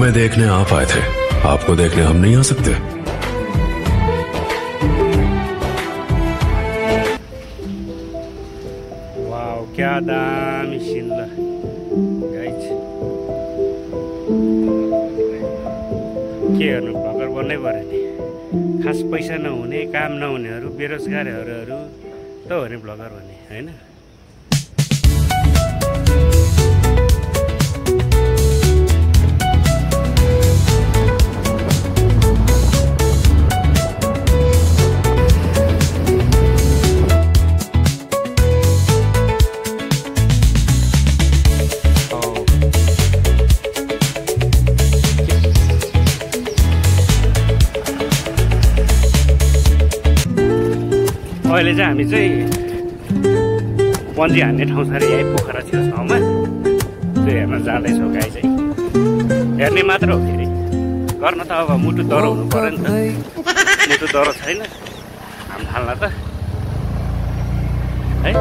हमें देखने आप आए थे, आपको देखने हम नहीं आ सकते? वाउ, क्या दामी सिन ल गाइज। के हेर्नु, भर्खर बन्नै पऱ्यो नि। खास पैसा नहुने, काम नहुनेहरू, बेरोजगारहरू त हो नि ब्लगर भन्ने, होइन? अहिले चाहिँ हामी चाहिँ पन्जी हान्ने ठाउँ छ अरे, यहीँ पोखरा छेउछाउमा। त्यो हेर्न जाँदैछौँ। गाई चाहिँ हेर्ने मात्र हो फेरि, गर्न त अब मुटु डह्रो हुनु पऱ्यो नि त। मुटु डह्रो छैन हाम थाल्न त है।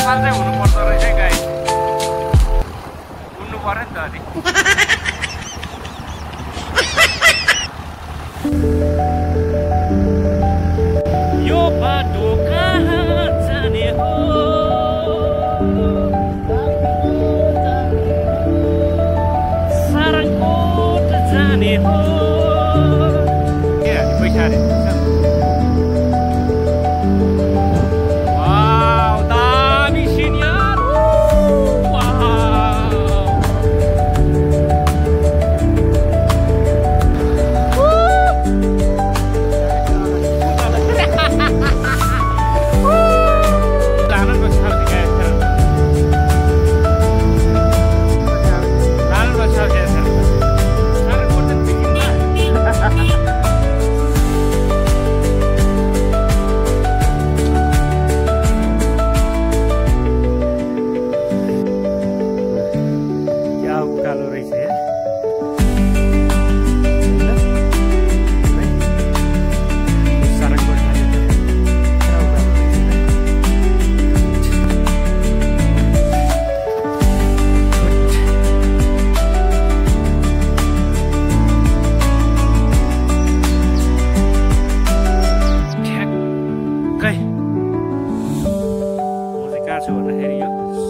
कपाल चाहिँ हुनु पर्दो रहेछ गाई, उड्नु पर्यो नि त अलि। यो बाटो कहाँ जाने हो, सारङकोट जाने हो। के हाल्ने पैसा अरे?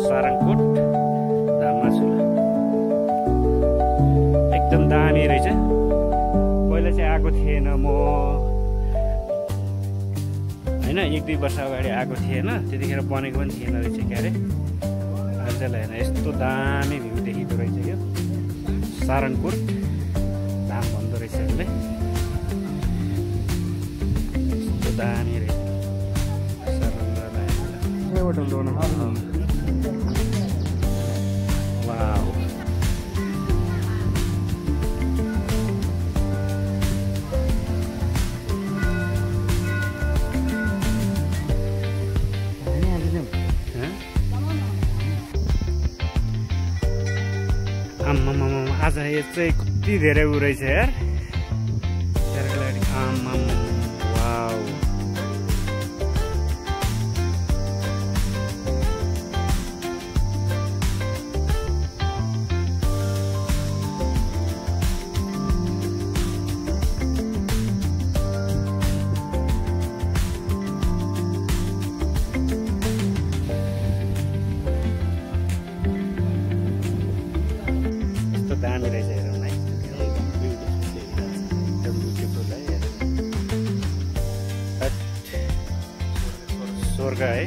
सारङकोट धाममा छु। एकदम दामी रहेछ। पहिला चाहिँ आएको थिएन म, होइन 1-2 वर्ष अगाडि आएको थिएन, त्यतिखेर बनेको पनि थिएन रहेछ क्या अरे। आजलाई हेर्न यस्तो दामी भ्यू देखिँदो रहेछ यो सारङकोट धाम भन्दो रहेछ यसले। यस्तो दामी रहेछ। वाउ, आम्मामा आज यो चाहिँ कति धेरै उ रहेछ यार। आम्मामा वाउ, दामी रहेछ हेरौँ न। एकदम ब्युटिफुल है, स्वर्ग है।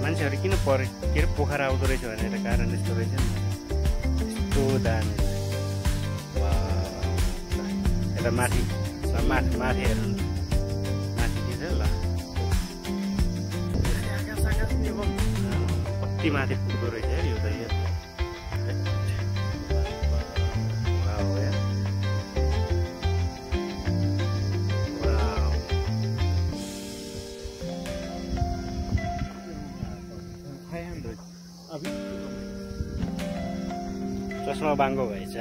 मान्छेहरू किन के अरे पोखरा आउँदो रहेछ भनेर कारण यस्तो रहेछ नि, यस्तो दामी। यता माथि माथि हेर्नु, माथि के छ ल, कति माथि पुग्दो रहेछ यो त। लास्टमा बाङ्गो भएछ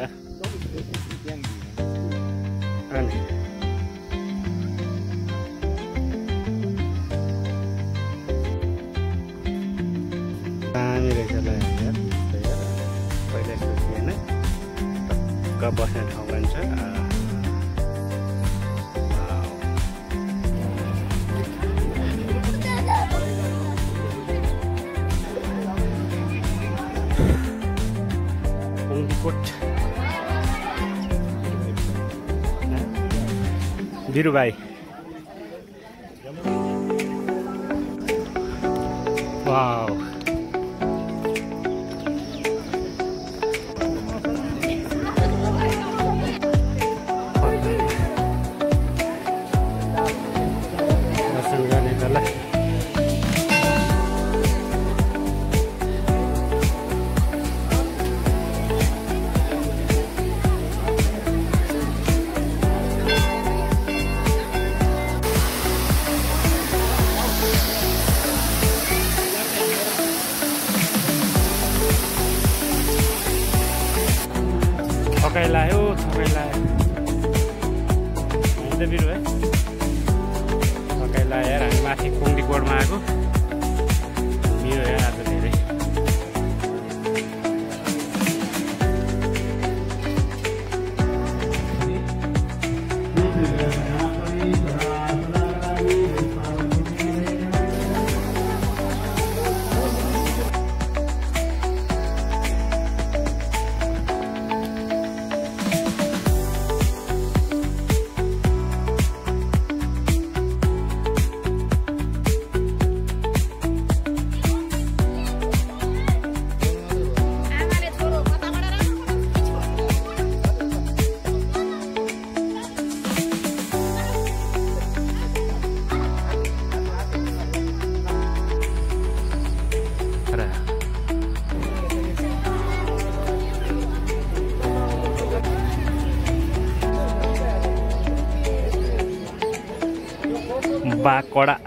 अनि दामी रहेछ ल यार पहिला यस्तो थिएन टक्क बस्ने ठाउँ पनि छ बिरु भाइ वाउ दर्शन गर्ने त ल थकाइ लाग्यो हुन्छ बिरु है थकाइ लाग्यो यार हामी माथि कुङ्डीकोटमा आएको मेरो यार आज धेरै बाकडा